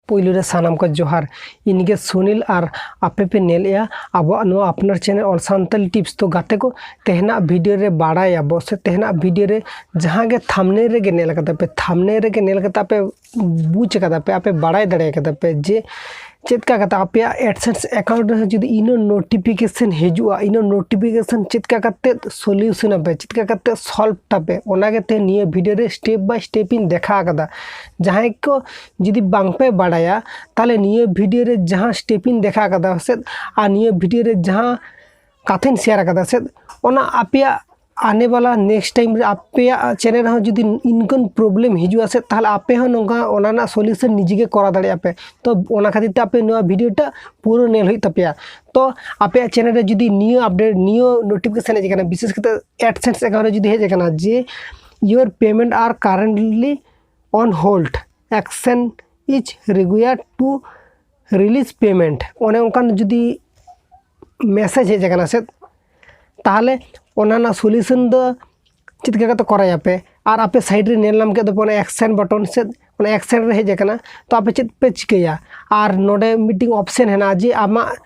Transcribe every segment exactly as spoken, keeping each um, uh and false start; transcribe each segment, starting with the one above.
ᱯᱩᱭᱞᱩ ᱨᱮ ᱥᱟᱱᱟᱢ ᱠᱚ ᱡᱚᱦᱟᱨ, ᱤᱧ ᱜᱮ ᱥᱩᱱᱤᱞ ᱟᱨ ᱟᱯᱮ ᱯᱮ ᱧᱮᱞᱮᱜᱼᱟ ᱟᱵᱚᱣᱟᱜ ᱱᱚᱣᱟ ᱟᱯᱱᱟᱨ ᱪᱮᱱᱮᱞ ᱚᱞ ᱥᱟᱱᱛᱟᱲᱤ ᱴᱤᱯᱥ᱾ ᱛᱚ ᱜᱟᱛᱮ ᱠᱚ, ᱛᱮᱦᱮᱧᱟᱜ ᱵᱷᱤᱰᱤᱭᱳ ᱨᱮ ᱵᱟᱲᱟᱭᱟᱵᱚ ᱥᱮ ᱛᱮᱦᱮᱧᱟᱜ ᱵᱷᱤᱰᱤᱭᱳ ᱨᱮ ᱡᱟᱦᱟᱸ ᱜᱮ ᱛᱷᱟᱢᱵᱽᱱᱮᱞ ᱨᱮᱜᱮ ᱧᱮᱞ ᱠᱟᱫᱟ ᱯᱮ, ᱛᱷᱟᱢᱵᱽᱱᱮᱞ ᱨᱮᱜᱮ ᱧᱮᱞ ᱠᱟᱛᱮ ᱟᱯᱮ ᱵᱩᱡᱽ ᱠᱟᱫᱟ ᱯᱮ, ᱟᱯᱮ ᱵᱟᱲᱟᱭ ᱫᱟᱲᱮ ᱠᱟᱫᱟ ᱯᱮ ᱡᱮ ᱪᱮᱫ ᱠᱟ ᱠᱟᱛᱮ ᱟᱯᱮᱭᱟᱜ AdSense account ᱨᱮᱦᱚᱸ ᱡᱩᱫᱤ ᱤᱱᱟᱹ notification ᱦᱤᱡᱩᱜᱼᱟ, ᱤᱱᱟᱹ notification ᱪᱮᱫ ᱠᱟ ᱠᱟᱛᱮ solution ᱟᱯᱮ, ᱪᱮᱫ ᱠᱟ ᱠᱟᱛᱮ solve ᱛᱟᱯᱮ, ᱚᱱᱟ ᱜᱮ ᱛᱮᱦᱮᱧ ᱱᱤᱭᱟᱹ ᱵᱷᱤᱰᱤᱭᱳ ᱨᱮ step by step ᱤᱧ ᱫᱮᱠᱷᱟᱣ ᱠᱟᱫᱟ᱾ ᱡᱟᱦᱟᱸᱭ ᱠᱚ ᱡᱩᱫᱤ ᱵᱟᱝ ᱯᱮ ᱵᱟᱲᱟᱭᱟ, ᱛᱟᱦᱞᱮ ᱱᱤᱭᱟᱹ ᱵᱷᱤᱰᱤᱭᱳ ᱨᱮ ᱡᱟᱦᱟᱸ step ᱤᱧ ᱫᱮᱠᱷᱟᱣ ᱠᱟᱫᱟ ᱥᱮ, ᱟᱨ ᱱᱤᱭᱟᱹ ᱵᱷᱤᱰᱤᱭᱳ ᱨᱮ ᱡᱟᱦᱟᱸ ᱠᱟᱛᱷᱟᱧ share ᱠᱟᱫᱟ ᱥᱮ, ᱚᱱᱟ ᱟᱯᱮᱭᱟᱜ ᱟᱱᱮ ᱵᱟᱞᱟ next time ᱨᱮ ᱟᱯᱮᱭᱟᱜ ᱪᱮᱱᱮᱞ ᱨᱮᱦᱚᱸ ᱡᱩᱫᱤ ᱤᱱᱠᱟᱹᱱ problem ᱦᱤᱡᱩᱜᱼᱟ ᱥᱮ, ᱛᱟᱦᱞᱮ ᱟᱯᱮ ᱦᱚᱸ ᱱᱚᱝᱠᱟ ᱚᱱᱟ ᱨᱮᱱᱟᱜ solution ᱱᱤᱡᱮ ᱜᱮ ᱠᱚᱨᱟᱣ ᱫᱟᱲᱮᱭᱟᱜᱼᱟ ᱯᱮ᱾ ᱛᱚ ᱚᱱᱟ ᱠᱷᱟᱹᱛᱤᱨ ᱛᱮ ᱟᱯᱮ ᱱᱚᱣᱟ ᱵᱷᱤᱰᱤᱭᱳ ᱴᱟᱜ ᱯᱩᱨᱟᱹ ᱧᱮᱞ ᱦᱩᱭᱩᱜ ᱛᱟᱯᱮᱭᱟ᱾ ᱛᱚ ᱟᱯᱮᱭᱟᱜ ᱪᱮᱱᱮᱞ ᱨᱮ ᱡᱩᱫᱤ ᱱᱤᱭᱟᱹ update, ᱱᱤᱭᱟᱹ notification ᱦᱮᱡ ᱟᱠᱟᱱᱟ, ᱵᱤᱥᱮᱥ ᱠᱟᱛᱮ AdSense account ᱨᱮ ᱡᱩᱫᱤ ᱦᱮᱡ ᱟᱠᱟᱱᱟ ᱡᱮ your payment are currently on hold, action is required to release payment, ᱚᱱᱮ ᱚᱱᱠᱟᱱ ᱡᱩᱫᱤ message ᱦᱮᱡ ᱟᱠᱟᱱᱟ ᱥᱮ, ᱛᱟᱦᱚᱞᱮ ᱚᱱᱟ ᱨᱮᱱᱟᱜ solution ᱫᱚ ᱪᱮᱫ ᱞᱮᱠᱟ ᱠᱟᱛᱮ ᱠᱚᱨᱟᱭᱟᱯᱮ? ᱟᱨ ᱟᱯᱮ side ᱨᱮ ᱧᱮᱞ ᱧᱟᱢ ᱠᱮᱫ ᱫᱚᱯᱮ ᱚᱱᱟ action button ᱥᱮ, ᱚᱱᱟ action ᱨᱮ ᱦᱮᱡ ᱟᱠᱟᱱᱟ᱾ ᱛᱚ ᱟᱯᱮ ᱪᱮᱫ ᱯᱮ ᱪᱤᱠᱟᱹᱭᱟ? ᱟᱨ ᱱᱚᱰᱮ ᱢᱤᱫᱴᱤᱝ option ᱦᱮᱱᱟᱜᱼᱟ ᱡᱮ ᱟᱢᱟᱜ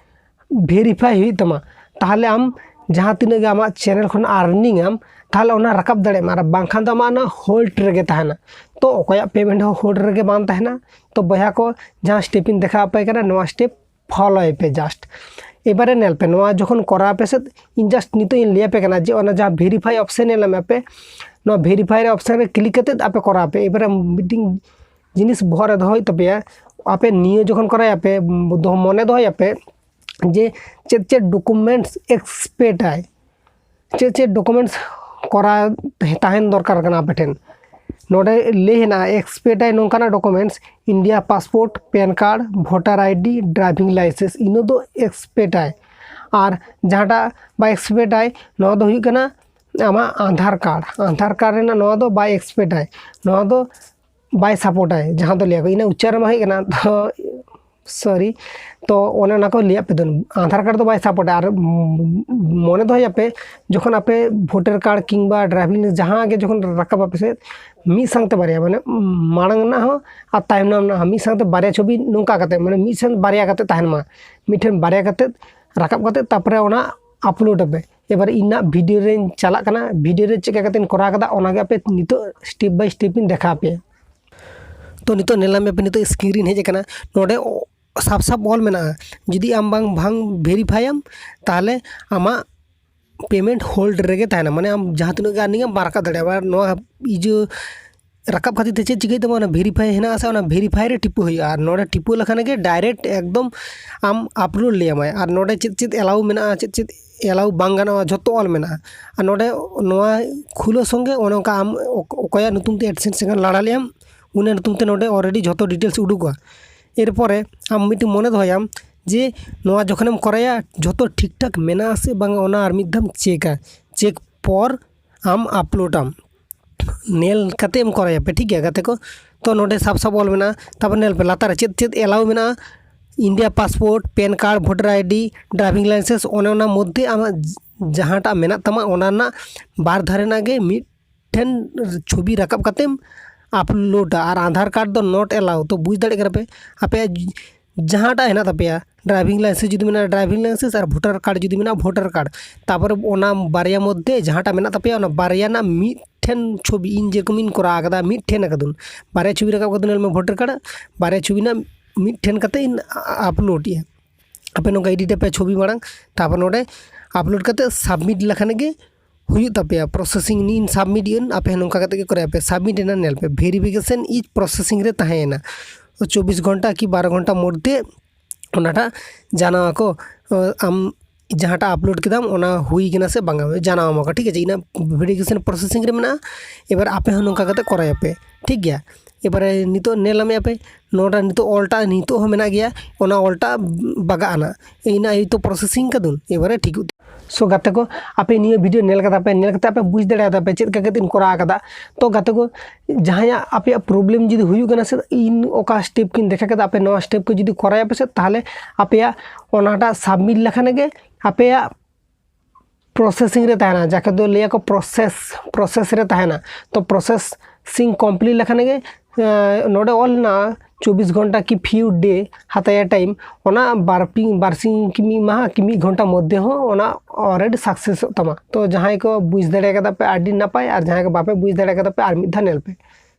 verify ᱦᱩᱭᱩᱜ ᱛᱟᱢᱟ, ᱛᱟᱦᱚᱞᱮ ᱟᱢ ᱡᱟᱦᱟᱸ ᱛᱤᱱᱟᱹᱜ ᱜᱮ ᱟᱢᱟᱜ ᱪᱮᱱᱮᱞ ᱠᱷᱚᱱ earning ᱟᱢ, ᱛᱟᱦᱚᱞᱮ ᱚᱱᱟ ᱨᱟᱠᱟᱵ ᱫᱟᱲᱮᱭᱟᱜ ᱢᱟ, ᱟᱨ ᱵᱟᱝᱠᱷᱟᱱ ᱫᱚ ᱟᱢᱟᱜ ᱚᱱᱟ hold ᱨᱮᱜᱮ ᱛᱟᱦᱮᱱᱟ᱾ ᱛᱚ ᱚᱠᱚᱭᱟᱜ payment ᱦᱚᱸ hold ᱨᱮᱜᱮ ᱵᱟᱝ ᱛᱟᱦᱮᱱᱟ᱾ ᱛᱚ ᱵᱚᱭᱦᱟ ᱠᱚ, ᱡᱟᱦᱟᱸ step ᱤᱧ ᱫᱮᱠᱷᱟᱣ ᱟᱯᱮ ᱠᱟᱱᱟ, ᱱᱚᱣᱟ step follow ᱟᱭ ᱯᱮ just᱾ ᱮᱵᱟᱨᱮ ᱧᱮᱞ ᱯᱮ, ᱱᱚᱣᱟ ᱡᱚᱠᱷᱚᱱ ᱠᱚᱨᱟᱣ ᱟᱯᱮ ᱥᱮ, ᱤᱧ just ᱱᱤᱛᱚᱜ ᱤᱧ ᱞᱟᱹᱭ ᱟᱯᱮ ᱠᱟᱱᱟ ᱡᱮ ᱚᱱᱟ ᱡᱟᱦᱟᱸ verify option ᱧᱮᱞ ᱢᱮ ᱯᱮ, ᱱᱚᱣᱟ verify ᱨᱮ option ᱨᱮ click ᱠᱟᱛᱮ ᱟᱯᱮ ᱠᱚᱨᱟᱣ ᱯᱮ᱾ ᱮᱵᱟᱨᱮ ᱢᱤᱫᱴᱤᱝ ᱡᱤᱱᱤᱥ ᱵᱚᱦᱚᱜ ᱨᱮ ᱫᱚᱦᱚᱭ ᱛᱟᱯᱮᱭᱟ, ᱟᱯᱮ ᱱᱤᱭᱟᱹ ᱡᱚᱠᱷᱚᱱ ᱠᱚᱨᱟᱣ ᱟᱯᱮ, ᱫᱚᱦᱚ, ᱢᱚᱱᱮ ᱫᱚᱦᱚᱭ ᱟᱯᱮ ᱡᱮ ᱪᱮᱫ ᱪᱮᱫ documents expect ᱟᱭ, ᱪᱮᱫ ᱪᱮᱫ documents ᱠᱚᱨᱟᱣ ᱛᱟᱦᱮᱱ ᱫᱚᱨᱠᱟᱨ ᱠᱟᱱᱟ ᱟᱯᱮ ᱴᱷᱮᱱ᱾ ᱱᱚᱰᱮ ᱞᱟᱹᱭ ᱦᱮᱱᱟᱜᱼᱟ, expect ᱟᱭ ᱱᱚᱝᱠᱟᱱᱟᱜ documents, India passport, PAN card, voter ID, driving license, ᱤᱱᱟᱹ ᱫᱚ expect ᱟᱭ᱾ ᱟᱨ ᱡᱟᱦᱟᱸᱴᱟᱜ ᱵᱟᱭ expect ᱟᱭ, ᱱᱚᱣᱟ ᱫᱚ ᱦᱩᱭᱩᱜ ᱠᱟᱱᱟ ᱟᱢᱟᱜ ᱟᱫᱷᱟᱨ ᱠᱟᱨᱰ᱾ ᱟᱫᱷᱟᱨ ᱠᱟᱨᱰ ᱨᱮᱱᱟᱜ ᱱᱚᱣᱟ ᱫᱚ ᱵᱟᱭ expect ᱟᱭ, ᱱᱚᱣᱟ ᱫᱚ ᱵᱟᱭ support ᱟᱭ, ᱡᱟᱦᱟᱸ ᱫᱚ ᱞᱟᱹᱭᱟ ᱠᱚ, ᱤᱱᱟᱹ ᱩᱪᱪᱟᱨᱚᱱ ᱢᱟ ᱦᱩᱭᱩᱜ ᱠᱟᱱᱟ, ᱛᱚ ᱥᱚᱨᱤ᱾ ᱛᱚ ᱚᱱᱮ ᱚᱱᱟ ᱠᱚ ᱞᱟᱹᱭᱟᱫ ᱯᱮ ᱫᱚ, ᱟᱫᱷᱟᱨ ᱠᱟᱨᱰ ᱫᱚ ᱵᱟᱭ ᱥᱟᱯᱳᱨᱴᱟ᱾ ᱟᱨ ᱢᱚᱱᱮ ᱫᱚᱦᱚᱭᱟᱯᱮ, ᱡᱚᱠᱷᱚᱱ ᱟᱯᱮ ᱵᱷᱳᱴᱟᱨ ᱠᱟᱨᱰ ᱠᱤᱝᱵᱟ ᱰᱨᱟᱭᱵᱷᱤᱝ ᱞᱟᱭᱥᱮᱱᱥ ᱡᱟᱦᱟᱸ ᱜᱮ ᱡᱚᱠᱷᱚᱱ ᱨᱟᱠᱟᱵ ᱟᱯᱮ ᱥᱮ, ᱢᱤᱫ ᱥᱟᱶᱛᱮ ᱵᱟᱨᱭᱟ, ᱢᱟᱱᱮ ᱢᱟᱲᱟᱝ ᱨᱮᱱᱟᱜ ᱦᱚᱸ ᱟᱨ ᱛᱟᱭᱚᱢ ᱨᱮᱱᱟᱜ ᱦᱚᱸ ᱢᱤᱫ ᱥᱟᱶᱛᱮ ᱵᱟᱨᱭᱟ ᱪᱷᱚᱵᱤ ᱱᱚᱝᱠᱟ ᱠᱟᱛᱮ, ᱢᱟᱱᱮ ᱢᱤᱫ ᱥᱟᱶ ᱵᱟᱨᱭᱟ ᱠᱟᱛᱮ ᱛᱟᱦᱮᱱ ᱢᱟ, ᱢᱤᱫᱴᱷᱮᱱ ᱵᱟᱨᱭᱟ ᱠᱟᱛᱮ ᱨᱟᱠᱟᱵ ᱠᱟᱛᱮ ᱛᱟᱨᱯᱚᱨᱮ ᱚᱱᱟ ᱟᱯᱞᱳᱰ ᱟᱯᱮ᱾ ᱮᱵᱟᱨ ᱤᱧᱟᱹᱜ ᱵᱷᱤᱰᱤᱭᱳ ᱨᱮᱧ ᱪᱟᱞᱟᱜ ᱠᱟᱱᱟ, ᱵᱷᱤᱰᱤᱭᱳ ᱨᱮ ᱪᱮᱫ ᱞᱮᱠᱟ ᱠᱟᱛᱮᱧ ᱠᱚᱨᱟᱣ ᱠᱟᱫᱟ ᱚᱱᱟᱜᱮ ᱟᱯᱮ ᱱᱤᱛᱚᱜ ᱥᱴᱮᱯ ᱵᱟᱭ ᱥᱴᱮᱯ ᱤᱧ ᱫᱮᱠᱷᱟᱣ ᱟᱯᱮᱭᱟ᱾ ᱛᱚ ᱱᱤᱛᱚᱜ ᱧᱮᱞ ᱢᱮ ᱯᱮ, ᱱᱤᱛᱚᱜ ᱥᱠᱨᱤᱱ ᱨᱤᱧ ᱦᱮᱡ ᱟᱠᱟᱱᱟ᱾ ᱱᱚᱰᱮ ᱥᱟᱯ ᱥᱟᱯ ᱚᱞ ᱢᱮᱱᱟᱜᱼᱟ, ᱡᱩᱫᱤ ᱟᱢ ᱵᱟᱝ ᱵᱟᱝ ᱵᱷᱮᱨᱤᱯᱷᱟᱭᱟᱢ, ᱛᱟᱦᱚᱞᱮ ᱟᱢᱟᱜ ᱯᱮᱢᱮᱱᱴ ᱦᱳᱞᱰ ᱨᱮᱜᱮ ᱛᱟᱦᱮᱱᱟ, ᱢᱟᱱᱮ ᱟᱢ ᱡᱟᱦᱟᱸ ᱛᱤᱱᱟᱹᱜ ᱜᱮ ᱟᱨᱱᱤᱝ ᱮᱢ ᱵᱟᱝ ᱨᱟᱠᱟᱵ ᱫᱟᱲᱮᱭᱟᱜᱼᱟ᱾ ᱟᱵᱟᱨ ᱱᱚᱣᱟ ᱤᱭᱟᱹ ᱨᱟᱠᱟᱵ ᱠᱷᱟᱹᱛᱤᱨ ᱛᱮ ᱪᱮᱫ ᱪᱤᱠᱟᱹᱭ ᱛᱟᱢᱟ, ᱚᱱᱟ ᱵᱷᱮᱨᱤᱯᱷᱟᱭ ᱦᱮᱱᱟᱜᱼᱟ ᱥᱮ, ᱚᱱᱟ ᱵᱷᱮᱨᱤᱯᱷᱟᱭ ᱨᱮ ᱴᱤᱯᱟᱹ ᱦᱩᱭᱩᱜᱼᱟ᱾ ᱟᱨ ᱱᱚᱰᱮ ᱴᱤᱯᱟᱹ ᱞᱮᱠᱷᱟᱱ ᱜᱮ ᱰᱟᱭᱨᱮᱠᱴ ᱮᱠᱫᱚᱢ ᱟᱢ ᱟᱯᱞᱳᱰ ᱞᱟᱹᱭᱟᱢᱟᱭ᱾ ᱟᱨ ᱱᱚᱰᱮ ᱪᱮᱫ ᱪᱮᱫ ᱮᱞᱟᱣ ᱢᱮᱱᱟᱜᱼᱟ, ᱪᱮᱫ ᱪᱮᱫ ᱮᱞᱟᱣ ᱵᱟᱝ ᱜᱟᱱᱚᱜᱼᱟ, ᱡᱷᱚᱛᱚ ᱚᱞ ᱢᱮᱱᱟᱜᱼᱟ᱾ ᱟᱨ ᱱᱚᱰᱮ ᱱᱚᱣᱟ ᱠᱷᱩᱞᱟᱹᱣ ᱥᱚᱸᱜᱮ ᱚᱱᱮ ᱚᱱᱠᱟ ᱟᱢ ᱚᱠ- ᱚᱠᱚᱭᱟᱜ ᱧᱩᱛᱩᱢ ᱛᱮ ᱮᱰᱥᱮᱱᱥ ᱮᱠᱟᱣᱩᱱᱴ ᱞᱟᱲᱟ ᱞᱮᱫ ᱟᱢ, ᱩᱱᱤᱭᱟᱜ ᱧᱩᱛᱩᱢ ᱛᱮ ᱱᱚᱰᱮ ᱚᱞᱨᱮᱰᱤ ᱡᱷᱚᱛᱚ ᱰᱤᱴᱮᱞᱥ ᱩᱰᱩᱠᱚᱜᱼᱟ᱾ ᱮᱨᱯᱚᱨᱮ ᱟᱢ ᱢᱤᱫᱴᱮᱱ ᱢᱚᱱᱮ ᱫᱚᱦᱚᱭᱟᱢ ᱡᱮ ᱱᱚᱣᱟ ᱡᱚᱠᱷᱚᱱᱮᱢ ᱠᱚᱨᱟᱭᱟ, ᱡᱷᱚᱛᱚ ᱴᱷᱤᱠ ᱴᱷᱟᱠ ᱢᱮᱱᱟᱜᱼᱟ ᱥᱮ ᱵᱟᱝ, ᱚᱱᱟ ᱟᱨ ᱢᱤᱫ ᱫᱷᱟᱣ ᱪᱮᱠᱟ᱾ ᱪᱮᱠ ᱯᱚᱨ ᱟᱢ ᱟᱯᱞᱳᱰᱟᱢ, ᱧᱮᱞ ᱠᱟᱛᱮ ᱮᱢ ᱠᱚᱨᱟᱭᱟᱯᱮ, ᱴᱷᱤᱠ ᱜᱮᱭᱟ ᱜᱟᱛᱮ ᱠᱚ? ᱛᱚ ᱱᱚᱰᱮ ᱥᱟᱯ ᱥᱟᱯ ᱚᱞ ᱢᱮᱱᱟᱜᱼᱟ, ᱛᱟᱨᱯᱚᱨ ᱧᱮᱞ ᱯᱮ ᱞᱟᱛᱟᱨ ᱨᱮ ᱪᱮᱫ ᱪᱮᱫ ᱮᱞᱟᱣ ᱢᱮᱱᱟᱜᱼᱟ, India passport, PAN card, voter ID, driving licence, ᱚᱱᱮ ᱚᱱᱟ ᱢᱚᱫᱽᱫᱷᱮ ᱟᱢᱟᱜ ᱡᱟᱦᱟᱸᱴᱟᱜ ᱢᱮᱱᱟᱜ ᱛᱟᱢᱟ ᱚᱱᱟ ᱨᱮᱱᱟᱜ ᱵᱟᱨ ᱫᱷᱟᱨᱮ ᱨᱮᱱᱟᱜ ᱜᱮ ᱢᱤᱫ ᱴᱷᱮᱱ ᱪᱷᱚᱵᱤ ᱨᱟᱠᱟᱵ ᱠᱟᱛᱮᱢ ᱟᱯᱞᱳᱰᱟ᱾ ᱟᱨ ᱟᱫᱷᱟᱨ ᱠᱟᱨᱰ ᱫᱚ ᱱᱚᱴ ᱮᱞᱟᱣ᱾ ᱛᱚ ᱵᱩᱡᱽ ᱫᱟᱲᱮᱭᱟᱜ ᱠᱟᱱᱟ ᱯᱮ, ᱟᱯᱮᱭᱟᱜ ᱡᱟᱦᱟᱸᱴᱟᱜ ᱦᱮᱱᱟᱜ ᱛᱟᱯᱮᱭᱟ, ᱰᱨᱟᱭᱵᱷᱤᱝ ᱞᱟᱭᱥᱮᱱᱥ ᱡᱩᱫᱤ ᱢᱮᱱᱟᱜᱼᱟ ᱰᱨᱟᱭᱵᱷᱤᱝ ᱞᱟᱭᱥᱮᱱᱥ, ᱟᱨ ᱵᱷᱳᱴᱟᱨ ᱠᱟᱨᱰ ᱡᱩᱫᱤ ᱢᱮᱱᱟᱜᱼᱟ ᱵᱷᱳᱴᱟᱨ ᱠᱟᱨᱰ, ᱛᱟᱨᱯᱚᱨᱮ ᱚᱱᱟ ᱵᱟᱨᱭᱟ ᱢᱚᱫᱽᱫᱷᱮ ᱡᱟᱦᱟᱸᱴᱟᱜ ᱢᱮᱱᱟᱜ ᱛᱟᱯᱮᱭᱟ ᱚᱱᱟ ᱵᱟᱨᱭᱟ ᱨᱮᱱᱟᱜ ᱢᱤᱫᱴᱷᱮᱱ ᱪᱷᱚᱵᱤ, ᱤᱧ ᱡᱮᱨᱚᱠᱚᱢ ᱤᱧ ᱠᱚᱨᱟᱣ ᱠᱟᱫᱟ, ᱢᱤᱫᱴᱷᱮᱱ ᱟᱠᱟᱫᱟᱹᱧ, ᱵᱟᱨᱭᱟ ᱪᱷᱚᱵᱤ ᱨᱟᱠᱟᱵ ᱠᱟᱫᱟᱹᱧ, ᱧᱮᱞ ᱢᱮ ᱵᱷᱳᱴᱟᱨ ᱠᱟᱨᱰ, ᱵᱟᱨᱭᱟ ᱪᱷᱚᱵᱤ ᱨᱮᱱᱟᱜ ᱢᱤᱫᱴᱷᱮᱱ ᱠᱟᱛᱮ ᱤᱧ ᱟᱯᱞᱳᱰ ᱮᱜᱼᱟ᱾ ᱟᱯᱮ ᱱᱚᱝᱠᱟ ᱮᱰᱤᱴ ᱟᱯᱮ ᱪᱷᱚᱵᱤ ᱢᱟᱲᱟᱝ, ᱛᱟᱨᱯᱚᱨ ᱱᱚᱰᱮ ᱟᱯᱞᱳᱰ ᱠᱟᱛᱮ ᱥᱟᱵᱢᱤᱴ ᱞᱮᱠᱷᱟᱱ ᱜᱮ ᱦᱩᱭᱩᱜ ᱛᱟᱯᱮᱭᱟ᱾ ᱯᱨᱚᱥᱮᱥᱤᱝ ᱱᱤᱭᱮ ᱥᱟᱵᱢᱤᱴ ᱮᱱ, ᱟᱯᱮ ᱦᱚᱸ ᱱᱚᱝᱠᱟ ᱠᱟᱛᱮ ᱜᱮ ᱠᱚᱨᱟᱣ ᱯᱮ᱾ ᱥᱟᱵᱢᱤᱴ ᱮᱱᱟ, ᱧᱮᱞ ᱯᱮ ᱵᱷᱮᱨᱤᱯᱷᱤᱠᱮᱥᱚᱱ ᱤᱡ ᱯᱨᱚᱥᱮᱥᱤᱝ ᱨᱮ ᱛᱟᱦᱮᱸᱭᱮᱱᱟ᱾ ᱪᱚᱵᱵᱤᱥ ᱜᱷᱚᱱᱴᱟ ᱠᱤ ᱵᱟᱨᱚ ᱜᱷᱚᱱᱴᱟ ᱢᱚᱫᱽᱫᱷᱮ ᱚᱱᱟᱴᱟᱜ ᱡᱟᱱᱟᱣ ᱟᱠᱚ, ᱟᱢ ᱡᱟᱦᱟᱸᱴᱟᱜ ᱟᱯᱞᱳᱰ ᱠᱮᱫᱟᱢ ᱚᱱᱟ ᱦᱩᱭ ᱠᱟᱱᱟ ᱥᱮ ᱵᱟᱝᱟ, ᱡᱟᱱᱟᱣ ᱟᱢᱟ ᱠᱚ, ᱴᱷᱤᱠ ᱟᱪᱷᱮ᱾ ᱤᱱᱟᱹ ᱵᱷᱮᱨᱤᱯᱷᱤᱠᱮᱥᱚᱱ ᱯᱨᱚᱥᱮᱥᱤᱝ ᱨᱮ ᱢᱮᱱᱟᱜᱼᱟ᱾ ᱮᱵᱟᱨ ᱟᱯᱮ ᱦᱚᱸ ᱱᱚᱝᱠᱟ ᱠᱟᱛᱮ ᱠᱚᱨᱟᱣ ᱟᱯᱮ, ᱴᱷᱤᱠ ᱜᱮᱭᱟ᱾ ᱮᱵᱟᱨᱮ ᱱᱤᱛᱚᱜ ᱧᱮᱞ ᱧᱟᱢᱮᱫᱼᱟ ᱯᱮ, ᱱᱚᱰᱮ ᱱᱤᱛᱚᱜ ᱚᱞᱴᱟᱜ ᱱᱤᱛᱚᱜ ᱦᱚᱸ ᱢᱮᱱᱟᱜ ᱜᱮᱭᱟ, ᱚᱱᱟ ᱚᱞᱴᱟᱜ ᱵᱟᱜᱟᱜ ᱟᱱᱟ, ᱤᱱᱟᱹ ᱦᱚᱭᱛᱳ processing ᱠᱟᱫᱩᱱ, ᱮᱵᱟᱨᱮ ᱴᱷᱤᱠᱚᱜ᱾ So ᱜᱟᱛᱮ ᱠᱚ, ᱟᱯᱮ ᱱᱤᱭᱟᱹ video ᱧᱮᱞ ᱠᱟᱫᱟ ᱯᱮ, ᱧᱮᱞ ᱠᱟᱛᱮ ᱟᱯᱮ ᱵᱩᱡᱽ ᱫᱟᱲᱮᱭᱟᱫᱟ ᱯᱮ ᱪᱮᱫ ᱞᱮᱠᱟ ᱠᱟᱛᱮ ᱤᱧ ᱠᱚᱨᱟᱣ ᱠᱟᱫᱟ᱾ ᱛᱚ ᱜᱟᱛᱮ ᱠᱚ, ᱡᱟᱦᱟᱸᱭᱟᱜ ᱟᱯᱮᱭᱟᱜ problem ᱡᱩᱫᱤ ᱦᱩᱭᱩᱜ ᱠᱟᱱᱟ ᱥᱮ, ᱤᱧ ᱚᱠᱟ step ᱠᱚᱧ ᱫᱮᱠᱷᱟ ᱠᱟᱫᱟ, ᱟᱯᱮ ᱱᱚᱣᱟ step ᱠᱚ ᱡᱩᱫᱤ ᱠᱚᱨᱟᱣ ᱟᱯᱮ ᱥᱮ, ᱛᱟᱦᱚᱞᱮ ᱟᱯᱮᱭᱟᱜ ᱚᱱᱟᱴᱟᱜ submit ᱞᱮᱠᱷᱟᱱ ᱜᱮ ᱟᱯᱮᱭᱟᱜ processing ᱨᱮ ᱛᱟᱦᱮᱱᱟ, ᱡᱟᱠᱮ ᱫᱚ ᱞᱟᱹᱭᱟᱠᱚ process, process ᱨᱮ ᱛᱟᱦᱮᱱᱟ᱾ ᱛᱚ processing complete ᱞᱮᱠᱷᱟᱱ ᱜᱮ, ᱮᱸ, ᱱᱚᱰᱮ ᱚᱞ ᱦᱮᱱᱟᱜᱼᱟ ᱪᱚᱵᱵᱤᱥ ᱜᱷᱚᱱᱴᱟ ᱠᱤ few day ᱦᱟᱛᱟᱭᱟ time, ᱚᱱᱟ ᱵᱟᱨ ᱯᱤ-, ᱵᱟᱨᱥᱤᱧ ᱠᱤ ᱢᱤᱫ ᱢᱟᱦᱟ ᱠᱤ ᱢᱤᱫ ᱜᱷᱚᱱᱴᱟ ᱢᱚᱫᱽᱫᱷᱮ ᱦᱚᱸ ᱚᱱᱟ already successᱚᱜ ᱛᱟᱢᱟ᱾ ᱛᱚ ᱡᱟᱦᱟᱸᱭ ᱠᱚ ᱵᱩᱡᱽ ᱫᱟᱲᱮ ᱠᱟᱫᱟ ᱯᱮ ᱟᱹᱰᱤ ᱱᱟᱯᱟᱭ, ᱟᱨ ᱡᱟᱦᱟᱸᱭ ᱠᱚ ᱵᱟᱯᱮ ᱵᱩᱡᱽ ᱫᱟᱲᱮ ᱠᱟᱫᱟ ᱯᱮ ᱟᱨ ᱢᱤᱫ ᱫᱷᱟᱣ ᱧᱮᱞ ᱯᱮ᱾